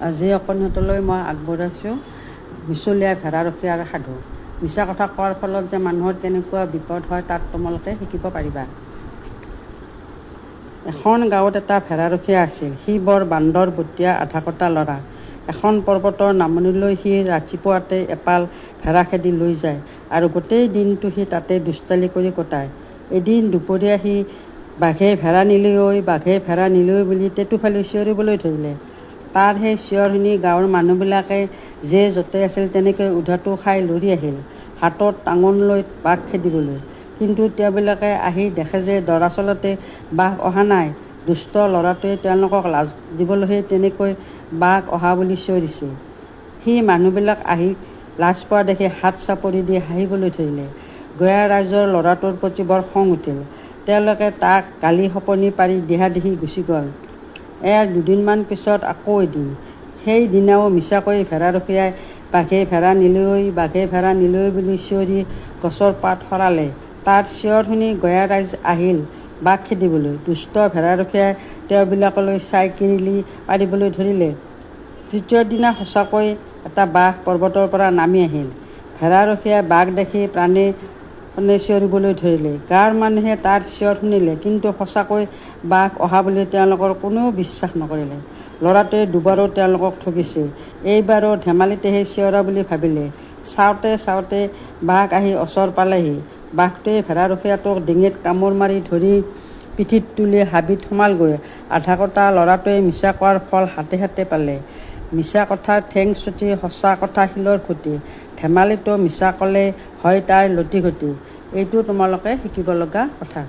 আজি অকণিহঁতলৈ মই আগবঢ়াইছোঁ মিছলীয়া ভেড়াৰখীয়াৰ সাধু। মিছা কথা কোৱাৰ ফলত যে মানুহৰ কেনেকুৱা বিপদ হয়, তাত তোমালোকে শিকিব পাৰিবা। এখন গাঁৱত এটা ভেড়াৰখীয়া আছিল। সি বৰ বান্দৰ-বটীয়া আধাকটা ল'ৰা। এখন পৰ্বতৰ নামনিলৈ সি ৰাতিপুৱাতে এপাল ভেড়া খেদি লৈ যায় আৰু গোটেই দিনটো সি তাতে দুষ্টালি কৰি কটায়। এদিন দুপৰীয়া সি "বাঘে ভেড়া নিলে ঐ, বাঘে ভেড়া নিলে ঐ" বুলি টেঁটু ফালি চিঞৰিবলৈ ধৰিলে। তাৰ সেই চিঞৰ শুনি গাঁৱৰ মানুহবিলাকে যে য'তে আছিল তেনেকৈ উধাতু খাই লৰি আহিল, হাতত টাঙোন লৈ বাঘ খেদিবলৈ। কিন্তু তেওঁবিলাকে আহি দেখে যে দৰাচলতে বাঘ অহা নাই, দুষ্ট ল'ৰাটোৱে তেওঁলোকক লাজ দিবলৈহে তেনেকৈ বাঘ অহা বুলি চিঞৰিছে। সি মানুহবিলাক আহি লাজ পোৱা দেখি হাত চাপৰি দি হাঁহিবলৈ ধৰিলে। গঞা ৰাইজৰ ল'ৰাটোৰ প্ৰতি বৰ খং উঠিল। তেওঁলোকে তাক গালি-শপনি পাৰি দিহাদিহি গুচি গ'ল। ইয়াৰ দুদিনমান পিছত আকৌ এদিন। সেই দিনাও মিছাকৈ ভেড়াৰখীয়াই "বাঘে ভেড়া নিলে ঐ, বাঘে ভেড়া নিলে ঐ" বুলি চিঞৰি গছৰ পাত সৰালে। তাৰ চিঞৰ শুনি গঞা ৰাইজ আহিল বাঘ খেদিবলৈ। দুষ্ট ভেড়াৰখীয়াই তেওঁবিলাকলৈ চাই কিৰিলি পাৰিবলৈ ধৰিলে। তৃতীয় দিনা সঁচাকৈ এটা বাঘ পৰ্বতৰ পৰা নামি আহিল। ভেড়াৰখীয়াই বাঘ দেখি প্ৰাণে প্ৰাণে চিঞৰিবলৈ ধৰিলে। গাঁৱৰ মানুহে তাৰ চিঞৰ শুনিলে, কিন্তু সঁচাকৈ বাঘ অহা বুলি তেওঁলোকৰ কোনেও বিশ্বাস নকৰিলে। ল'ৰাটোৱে দুবাৰো তেওঁলোকক ঠগিছে, এইবাৰো ধেমালিতেহে চিঞৰা বুলি ভাবিলে। চাওঁতে চাওঁতে বাঘ আহি ওচৰ পালেহি। বাঘটোৱে ভেড়াৰখীয়াটোক ডিঙিত কামোৰ মাৰি ধৰি পিঠিত তুলি হাবিত সোমালগৈ। আধাকটা ল'ৰাটোৱে মিছা কোৱাৰ ফল হাতে হাতে পালে। মিছা কথাৰ ঠেং চুটি, সঁচা কথা শিলৰ খুঁটি, ধেমালিতো মিছা ক'লে হয় তাৰ লটিঘটি। এইটো তোমালোকে শিকিব লগা কথা।